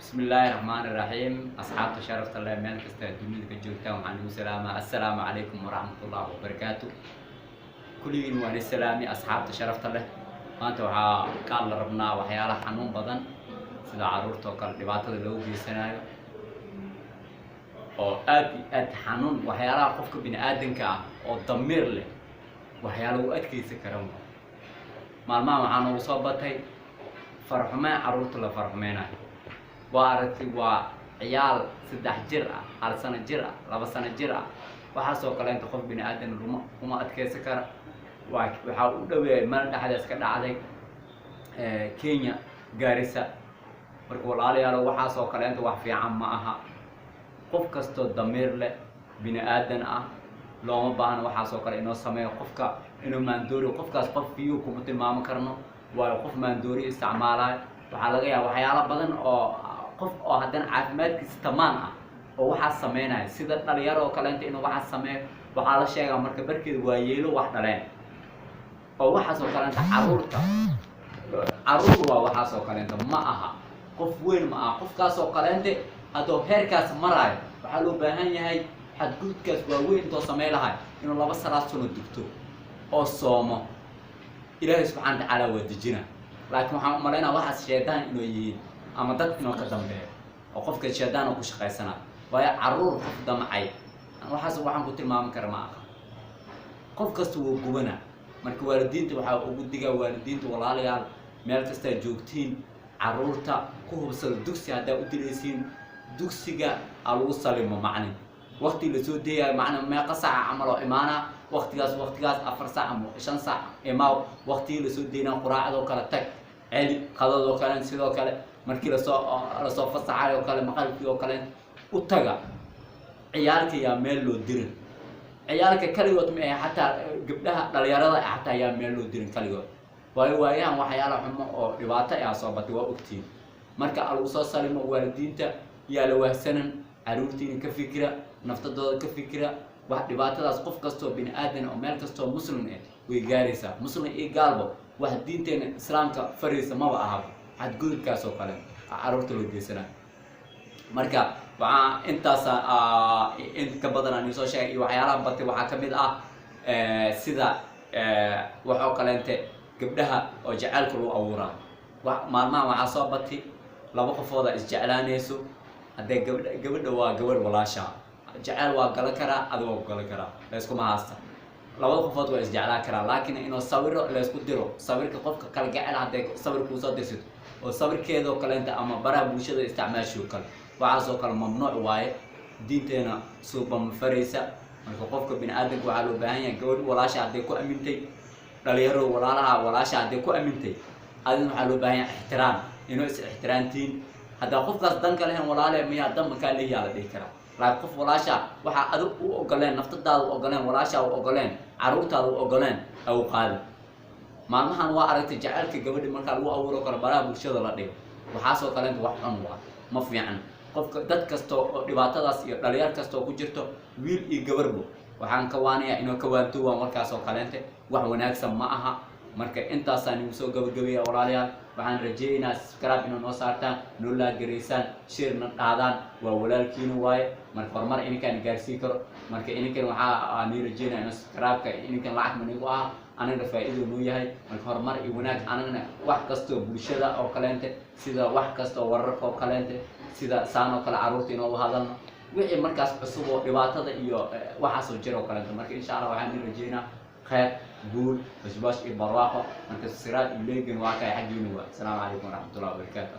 Bismi illaahi raxmaani raxiim. Asxaabta sharafta leh, meel kasta dunida ka joogtaan, waxaan igu salaamaa assalaamu calaykum waraxmatullahi wabarakaatu. Kulligiin waan isalaami, asxaabta sharafta leh. Maanta waxaa ka hadla rabnaa waxyaalaha xanuun badan, sida carruurta oo kale dhibaatada loogu geysanayo oo aad iyo aad xanuun. Waxyaalaha qofka bini aadanka ah oo damiir leh waxyaala u adkeysan karan waa. Maalmahan waxaa noogu soo batay farxumeen, carruurta la farxumeynayo. Waa aragtay, waa ciyaal 3 jir ah, 1 sano jir ah, 2 sano jir ah. Waxaasoo kale inta qof bini aadan ruma uma adkeysan kara. Waa waxaa u dhaweeyay meel dhexdees ka dhacday, Kenya, Gaarisa. Marka walaalayaalo, waxaasoo kale inta wax fiican ma aha. Qof kastoo damiir leh, bini aadan ah, looma baahno waxaasoo kale inoo sameeyo. Qofka inuu maandoori, qofkaas qof fiyu kuma tilmaamo karno, waayo qof maandoori isticmaalayo waxaa laga yaaba waxyaalo badan oo qof oo haddana caafimaadkiisa tamaan ah oo waxaas sameynaya, sida dhalinyaro oo kaleenta inuu waxaas sameeyo. Waxaa la sheegaa marka barkeeda waa yeelo wax dhaleen oo waxaas oo kaleenta. Caruurta, caruur waa waxaas oo kaleenta, ma aha qof weyn, ma aha. Qofkaas oo kaleente hadduu heerkaas maraayo, waxaa loo baahan yahay xadgudubkaas waaweyn intoo samey lahay inuu 2 salaad sano dugto oo soomo. Ilaahay subxaana watacaala waa dejina. Laakiin waxaan u malaynaa waxaas shaydaan inuu yihiin ama dad inuu ka dambeeyo oo qofka shaydaan oo ku shaqaysanayo, waayo caruur qof damcay waxaas waxaan ku tilmaami kara ma aha. Qof kasta wuu gubana. Marka waalidiinta waxaa ugu digaa, waalidiinta walaalayaal, meel kastaa joogtiin, caruurta ku hubsada dugsi. Haddaa u diraysiin dugsiga, ha lagu salimo maclin. Waqti lasoo deeyayo maclin meeqa saaca camal oo imaana waqtigaas, waqtigaas 4 saac ama 5 saac imaaw. Waqtigii lasoo deynaa, quraacdoo kale tag celi, qadadoo kale sidoo kale, markii lasoo fasaxayo oo kale, maqalkii oo kale u taga. Ciyaalka yaa meel loo dirin, ciyaalka kaligood ma ahe, xataa gabdhaha dhalinyarada xataa yaa meel loo dirin kaligood, waayo waayahan waxyaala xumo oo dhibaato ah soo batay, waa ogtiin. Marka lagu soo salimo waalidiinta, yaa la wahsanan. Caruurtiina ka fikira, naftadooda ka fikira. Wax dhibaatadaas qof kastoo bini aadan oo meel kastoo muslim ah way gaaraysaa, muslim iyo gaalbo. Wax diinteena Islaamka faraysa maba ahaba xadgudubkaas oo kale caruurta loo geysanayo. Marka waxaa intaasa in ka badan aan soo sheegay iyo waxyaalaha batay waxaa kamid ah sida wax oo kaleente gabdhaha oo jaceylka lagu abuuraa. Maalmahan waxaa soo batay laba qofooda isjeclaanayso. Haddee gabadha, gabadha waa gabadh walaasha, jeceyl waa gala karaa, adiga waa ku gala karaa, layskuma haasta. Labada qofood waa isjeclaan karaa, laakiin inuu sawiro laysku diro, sawirka qofka kala gecel hadday sawir kuusoo dirsato oo sawirkeedoo kaleenta ama baraha bulshada isticmaashoo kale, waxaasoo kale mamnuuc waaye, diinteena suuba ma faraysa. Marka qofka bini aadamka waxaa loo baahan yahay, gabadh walaasha hadday ku amintay, dhalinyaro walaalaha, walaasha hadday ku amintay, adina waxaa loo baahan yahay ixtiraam, inuu is ixtiraamtiin. Haddaa qofkaas danka lahayn, walaale miyaa dan makaa leeyaha la dhihi karaa. Laakiin qof walaasha waxaa adig u ogoleen, naftadaada u ogoleen, walaashaa u ogoleen, caruurtaada u ogoleen, au qaadin. Maalmahan waa aragtay jaceylka gabadhi markaa lagu abuuro karo baraha bulshada la dhigo, waxaasoo kaleenta wax xun waa, ma fiican. Qofka dad kasta oo dhibaatadaas iyo dhalinyar kasta oo ku jirto, wiil iyo gabarbo, waxaan ka waanayaa inuu ka waantoowaan warkaas oo kaleente, wax wanaagsan ma aha. Marka intaasaan igu soo gabagabaya, walaalayaal. Waxaan rajeynayaa subscribe inuu noo saartaan, noo laagaraysaan, share-na dhaadaan. Waa walaalkiina waaye. Marka horumar ininkaan gaarsiin karo. Marka ininkan waxaa nii rajeynaya inuu subscribe-ka ininkan lacag manigu aha, anagana faa'iido noo yahay. Marka horumar iyo wanaag, anagana wax kastoo bulshada oo kaleente, sida wax kastoo wararka oo kaleente, sida saan oo kale carruurta inoogu hadalno, wixii markaas cusub oo dhibaatada iyo waxaasoo jira oo kaleente. Marka insha Allah waxaan ii rajeynaa khayr, guul, bashbash iyo barwaaqo. Marka siraad iyo leegan waa kay xaggiina waa. Asalaamu calaykum waraxmatullahi wabarakaatu.